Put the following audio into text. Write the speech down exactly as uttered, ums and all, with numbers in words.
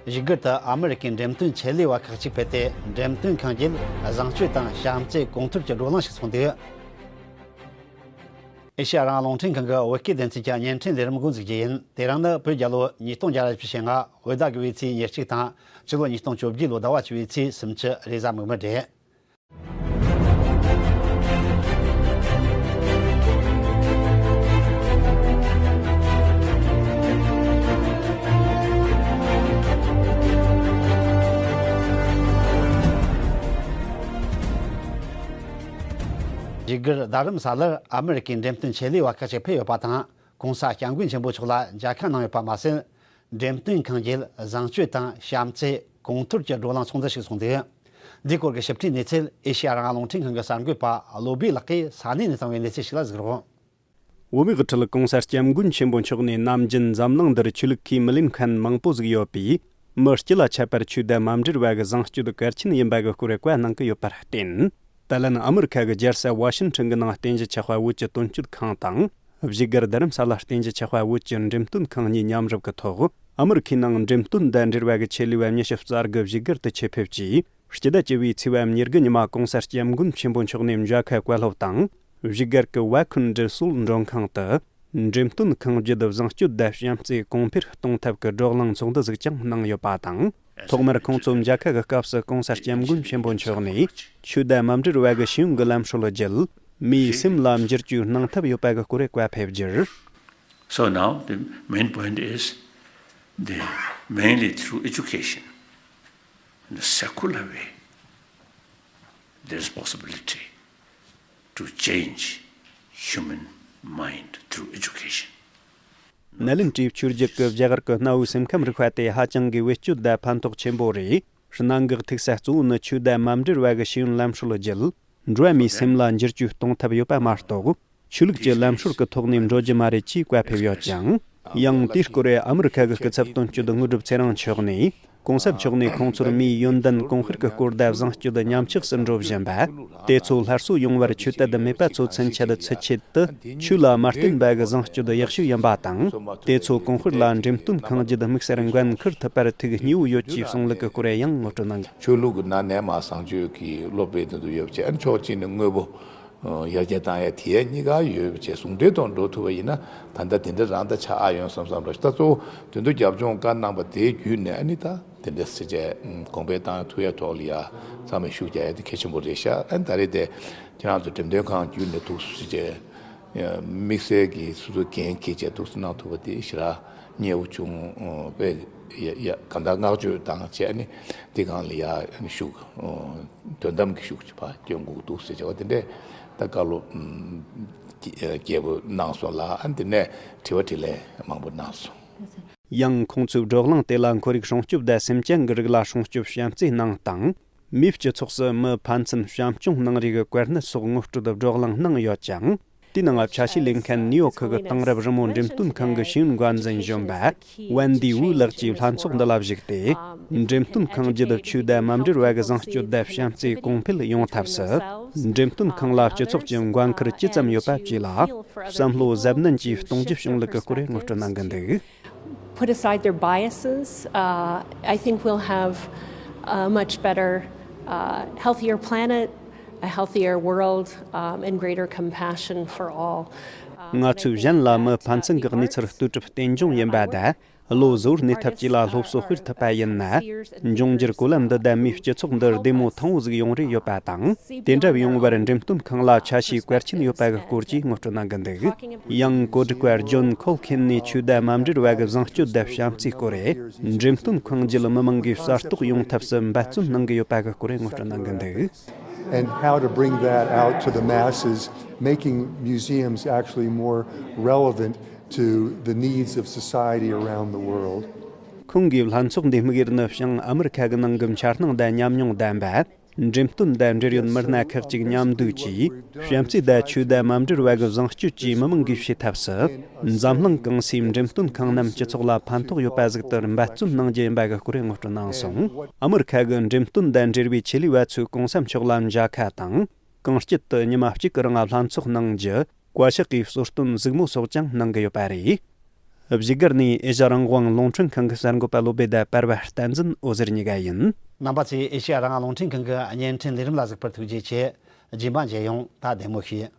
བཞུགས་སྒར་དུ་ཨ་མི་རི་ཀའི་འགྲེམས་སྟོན་ཆེད་ལས་པ་ཁག་ཅིག་ཕེབས་ཏེ། འགྲེམས་སྟོན་ཁང་བརྒྱུད་བཟང་སྤྱོད་དང་བྱམས་བརྩེ་གོང་མཐོར་གྱི་བགྲོ་གླེང་ཞིག་ཚོགས་འདུག་ཨེ་ཤ་ཡ་རང་དབང་རླུང་འཕྲིན་ཁང་གི་བོད་སྐད་སྡེ་ཚན་གྱི་བརྙན་འཕྲིན་ལས་རིམ་འགོ་འཛུགས་རྒྱུ་ཡིན། དེ་རིང་ནི་བོད་རྒྱལ་ལོ་ཉིས་སྟོང་བརྒྱ་བཞི་བཅུ་ཞེ་ལྔ། བོད་ཟླ་དགུ་པའི་ཚེས་ཉེར་གཅིག་དང་། ཕྱི་ལོ་ཉིས་སྟོང་བཅོ་བརྒྱད་ལོ་ཟླ་བ་བཅུ་པའི་ཚེས་སུམ་ཅུ། རེས་གཟའ་མིག་དམར་རེད། བཞུགས་སྒར་རྡ་རམ་ས་ལར་ཨ་མི་རི་ཀའི་འགྲེམས་སྟོན་ཆེད་ལས་པ་ཁག་ཅིག་ཕེབས་ཡོད་པ་དང་། ༸གོང་ས་༸སྐྱབས་མགོན་ཆེན་པོ་མཆོག་ལ་མཇལ་ཁ་གནང་ཡོད་པ་མ་ཟད། འགྲེམས་སྟོན་ཁང་བརྒྱུད་བཟང་སྤྱོད་དང་བྱམས་བརྩེ་གོང་མཐོར་གྱི་བགྲོ་གླེང་ཚོགས་འདུ་ཞིག་ཚོགས་འདུག་འདིའི་སྐོར་གྱི་ཞིབ་ཕྲའི་གནས་ཚུལ་ཨེ་ཤེ་ཡ་རང་དབང་རླུང་འཕྲིན་ཁང་གི་གསར་འགོད་པ་བློ་བྷེ་ལགས་ཀྱིས་ས་གནས་ནས་བཏང་བའི་གནས་ཚུལ་ཞིག་ལ་གཟིགས་རོགས། བོད་མིའི་དབུ་ཁྲིད་༸གོང་ས་༸སྐྱབས་མགོན་ཆེན་པོ་མཆོག་ནས་ནམ་རྒྱུན་འཛམ་གླིང་འདིར་ཆོས་ལུགས་ཀྱིས་མི་ལེན་མཁན་མང་པོ་ཟིག་ཡོད་པས། མི་སྤྱི་ལ་ཆད་པར་ཆོས་དད་མ་འབྲེལ་བ་གི་བཟང་སྤྱོད་གལ་ཆེན་ཡིན་པ་གི་སྐོར་བཀའ་གནང་གི་ཡོད་པར་བརྟེན། ད་ལན་ཨ་མི་རི་ཁ་གི་རྒྱལ་ས་ཝ་ཤིང་ཊོན་གྱི་ནང་རྟེན་གཞི་ཆགས་པ་བོད་ཀྱི་དོན་གཅོད་ཁང་དང་། བཞུགས་སྒར་རྡ་རམ་ས་ལ་རྟེན་གཞི་ཆགས་པ་བོད་ཀྱི་འགྲེམས་སྟོན་ཁང་གཉིས་མཉམ་རུབ་ཀྱི་ཐོག་ཨ་མི་རི་ཁའི་ནང་འགྲེམས་སྟོན་དང་འབྲེལ་བ་གི་ཆེད་ལས་པ་ཉི་ཤུ་རྩ་དགུ་བཞུགས་སྒར་དུ་ཆེད་ཕེབས་ཀྱིས། སྤྱི་ཟླ་བཅུ་པའི་ཚེས་པ་ཉེར་དགུ་ཉི་མ་༸གོང་ས་༸སྐྱབས་མགོན་ཆེན་པོ་མཆོག་ནས་མཇལ་ཁ་བཀའ་སློབ་དང་། བཞུགས་སྒར་གྱི་ཝ་ཁུན་འབྲི་སྲོལ་མགྲོན་ཁང་དུ། འགྲེམས་སྟོན་ཁང་བརྒྱུད་བཟང་སྤྱོད་དང་བྱམས་བརྩེ་གོང་འཕེལ་གཏོང་ཐབས་ཀྱི་བགྲོ་གླེང་ཚོགས་འདུ་ཟིག་ཀྱང་གནང་ཡོད་པ་དང་། ཐོག་མར་ཁོང་ཚོ་མཇལ་ཁ་གི་སྐབས་སུ་༸གོང་ས་༸སྐྱབས་མགོན་ཆེན་པོ་མཆོག་ནས་ཆོས་དད་མ་འབྲེལ་བ་གི་ཤེས་ཡོན་གྱི་ལམ་སྲོལ་བརྒྱུད་མིའི་སེམས་ལ་འགྱུར་བཅོས་གནང་ཐབས་ཡོད་པ་གི་སྐོར་བཀའ་ཕེབས་རྒྱུར། So now the main point is the mainly through education, in a secular way, there is possibility to change human mind through education. ནཱ་ལེནྡྲའི་ཆོས་བརྒྱུད་ཀྱི་རྒྱ་གར་གྱི་གནའ་བོའི་སེམས་ཁམས་རིག་པ་དེ་ཧ་ཅང་གི་བེད་སྤྱོད་དང་ཕན་ཐོགས་ཆེན་པོ་རེད། གནད་འགག་ཐུག་ས་གཙོ་བོ་ནི་ཆོས་དད་མ་འབྲེལ་བ་གི་ཤེས་ཡོན་ལམ་སྲོལ་བརྒྱུད། འགྲོ་བ་མིའི་སེམས་ལ་འགྱུར་བཅོས་གཏོང་ཐབས་ཡོད་པ་མ་གཏོགས། ཆོས་ལུགས་ཀྱི་ལམ་སྲོལ་གྱི་ཐོག་ནས་འགྲོ་རྒྱུ་མ་རེད་ཅེས་བཀའ་ཕེབས་ཡོད་ཅིང་། ཡང་དེའི་སྐོར་ཨ་མི་རི་ཁ་གི་སྐུ་ཚབ་དོན་གཅོད་དངོས་གྲུབ་ཚེ་རིང་མཆོག་ནས། ༸གོང་ས་མཆོག་ནས་ཁོང་ཚོར་མིའི་ཡོན་ཏན་གོང་འཕེལ་གྱི་སྐོར་དང་བཟང་སྤྱོད་ཉམས་ཆག་སུ་འགྲོ་བཞིན་པ། དེ་ཚོ་སླར་གསོ་ཡོང་བར་ཆོས་དད་མེད་པ་ཚོ་ཚུན་ཆད་ཚུད་ཆེད་དུ་ཆོས་ལ་མ་བརྟེན་པ་གི་བཟང་སྤྱོད་ཡག་ཤོས་ཡིན་པ་དང་། དེ་ཚོ་གོང་འཕེལ་ལ་འགྲེམས་སྟོན་ཁང་བརྒྱུད་དམིགས་བསལ་འགན་འཁུར་ཐུབ་པར་ཐུགས་མཉེས་པོ་ཡོད་ཅེས་གསུངས་ལུགས་ཀྱི་སྐོར་ཡང་ངོ་སྤྲོད་གནང་། ཆོས་ལུགས་ཀྱི་ནང་ནས་མ་བཟང་སྤྱོད་ཀྱི་སློབ་དཔེ་དེ་ཚོ་ཡོད་པ་བྱས། ཨ་ནི་ཕྱོགས་གཅིག་ནས་དངོས་པོ་ཡར་རྒྱས་བཏང་ཡ་དེ་གཉིས་ཀ་ཡོད་པ་བྱས། ཟུང་འབྲེལ་ཐོག་འགྲོ་ཐུབ་པ་ཡིན་ན། ད་ལྟ་དེ་འདྲ་རང་ད་ཆགས་ཨ་ཡོང་བསམ་བསམ་རོགས། ད་གཙོ་བོ་དོན་དུ་རྒྱབ་ལྗོངས་བཀའ་གནང་པ་དེའི་བརྒྱུད་ནས་ཨ་ནི་ད་དེ་འདྲ་སེ་བྱས་གོང་འཕེལ་བཏང་ཐུབ་ཡ་ཐོག་ལ་ཡ་ཚང་མས་ཤུགས་རྒྱག་ཡ་དེ་གལ་ཆེན་པོ་རེད་ཤག་ཨ་ནི་ད་རེས་དེ་ཁྱེད་རང་ཚོ་འགྲེམས་སྟོན་ཁང་བརྒྱུད་ནས་འདུག་སེ་བྱས་དམིགས་བསལ་གྱི་སོ་སོའི་འགན་འཁྱེར་བྱས་འདུག་སེ་གནང་ཐུབ་པ་དེ་ཞེ་དྲག་མཉེས་པོ་བྱུང་། དཔེ་ཡ་ཡ་གང་ལྟར་བསྔགས་བརྗོད་དང་བཅས་ནས་དེ་སྒང་ལ་ཡ་ཤུགས་དོན་དམ་གྱི་ཤུགས་ཕར་སྐྱོན་དགོས་འདུག་ཟེར་བྱས་པ་དེ་འདྲས་ད་བཀའ་སློབ་རྒྱས་པོ་གནང་སོང་ལ། ཨ་ནི་དེ་ནས་དྲི་བ་དྲིས་ལན་མང་པོ་གནང་སོང་། ཡང་ཁོང་ཚོའི་བགྲོ་གླེང་དེ་ལ་ཁོར་ཡུག་སྲུང་སྐྱོབ་དང་སེམས་ཅན་གྱི་རིགས་ལ་སྲུང་སྐྱོབ་བྱམས་བརྩེའི་གནང་སྟངས། མིའི་སྤྱི་ཚོགས་སུ་མི་ཕན་ཚུན་བྱམས་སྐྱོང་གནང་རེས་ཀྱི་གོ་གནས་སོགས་ངོ་སྤྲོད་བགྲོ་གླེང་གནང་ཡོད་ཅིང་། དེའི་ནང་ཆ་ཤས་ལེན་མཁན་ནིའུ་ཡོག་གི་དེང་རབས་རི་མོ་འགྲེམས་སྟོན་ཁང་གི་ཤེས་ཡོན་འགན་འཛིན་གཞོན་པ་ཝན་དི་ཝུ་ལགས་ཀྱིས་ལྷན་ཚོགས་འདི་ལ་གཞིགས་ཏེ། འགྲེམས་སྟོན་ཁང་བརྒྱུད་ཆོས་དད་མ་འབྲེལ་བ་གི་བཟང་སྤྱོད་དང་བྱམས་བརྩེ་གོང་འཕེལ་ཡོང་ཐབས་སུ། འགྲེམས་སྟོན་ཁང་ལ་སྤྱི་ཚོགས་ཀྱི་འགན་ཁུར་ཇི་ཙམ་ཡོད་པ་བཅས་ལ་བསམ་བློ་གཟབ་ནན་གྱིས་གཏོང་རྒྱུ་བྱུང་ལུགས་ཀྱི་སྐོར་ངོ་སྤྲོད་གནང་གི་འདུག Put aside their biases, uh, I think we'll have a much better, uh, healthier planet, a healthier world, um, and greater compassion for all. ང་ཚོས་གཞན་ལ་མི་ཕན་ཚུན་གྱི་གནས་ཚུལ་ལྟོས་གྲུབ་རྟེན་འབྱུང་ཡིན་པ་དང་། བློ་གཟུ་བོར་གནས་ཐབས་བཅས་ལ་སློབ་གསོ་སྤེལ་ཐུབ་པ་ཡིན་ན། འབྱུང་འགྱུར་གོ་ལ་འདི་དང་མིའི་སྤྱི་ཚོགས་འདི་བདེ་མོ་ཐང་བོ་ཟིག་ཡོང་རེ་ཡོད་པ་དང་། དེ་འདྲ་ཡོང་བར་འགྲེམས་སྟོན་ཁང་ལ་ཆ་ཤས་གལ་ཆེན་ཡོད་པ་གི་སྐོར་གྱི་ངོ་སྤྲོད་གནང་གི་འདུག་ཡང་གོ་སྒྲིག་པ་ཇོན་ཁོལ་ཁིན་ནས་ཆོས་དད་མ་འབྲེལ་བ་གི་བཟང་སྤྱོད་དང་བྱམས་བརྩེའི་སྐོར་རེད། འགྲེམས་སྟོན་ཁང་བརྒྱུད་མི་མང་གིས་གསར་རྟོགས་ཡོང་ཐབས་སུ་འབད་བརྩོན་གནང་གི་ཡོད་པ་གི་སྐོར་ངོ་སྤྲོད་གནང་གི་འདུག And how to bring that out to the masses, making museums actually more relevant to the needs of society around the world. ཁོང་གིས་ལྷན་ཚོགས་འདིའི་དམིགས་ཡུལ་ནི་བྱང་ཨ་མི་རི་ཁ་གི་ནང་གི་འཆར་སྣང་དང་ཉམས་མྱོང་ལྡན་པ། འགྲེམས་སྟོན་དང་འབྲེལ་ཡོད་མི་སྣ་ཁག་ཅིག་མཉམ་འདུས་ཀྱིས། བྱམས་བརྩེ་དང་ཆོས་དད་མ་འབྲེལ་བ་གི་བཟང་སྤྱོད་ཀྱིས་མི་མང་གིས་ཤེས་ཐབས་སུ། འཛམ་གླིང་གང་སའི་འགྲེམས་སྟོན་ཁང་རྣམས་སྤྱི་ཚོགས་ལ་ཕན་ཐོགས་ཡོད་པ་ཟིག་ཏུ་འབད་བརྩོན་གནང་རྒྱུ་ཡིན་པ་གི་སྐོར་ངོ་སྤྲོད་གནང་སོང་། ཨ་མི་རི་ཁ་གི་འགྲེམས་སྟོན་དང་འབྲེལ་བའི་ཆེད་ལས་པ་ཚོས་གོང་ས་མཆོག་ལ་མཇལ་ཁ་དང་། གང་སྐྱིད་དུ་ཉི་མ་གཅིག་གི་རིང་ལྷན་ཚོགས་གནང་རྒྱུ། བཀའ་ཤག་གི་གསོལ་སྟོན་གཟིགས་མོ་སོགས་ཀྱང་གནང་གི་ཡོད་པ་རེད། བཞུགས་སྒར་ནས་ཨེ་ཤ་རང་དབང་རླུང་འཕྲིན་ཁང་གི་གསར་འགོད་པ་བློ་བདེ་དང་པར་བ་བསྟན་འཛིན་འོད་ཟེར་གཉིས་ཀ་ཡིན། རྣམ་པ་ཚོས་ཨེ་ཤ་རང་དབང་རླུང་འཕྲིན་ཁང་གི་བརྙན་འཕྲིན་ལས་རིམ་ལ་གཟིགས་པར་ཐུགས་རྗེ་ཆེ། རྗེས་མ་མཇལ་ཡོང་། ད་བདེ་མོ་བྱོས།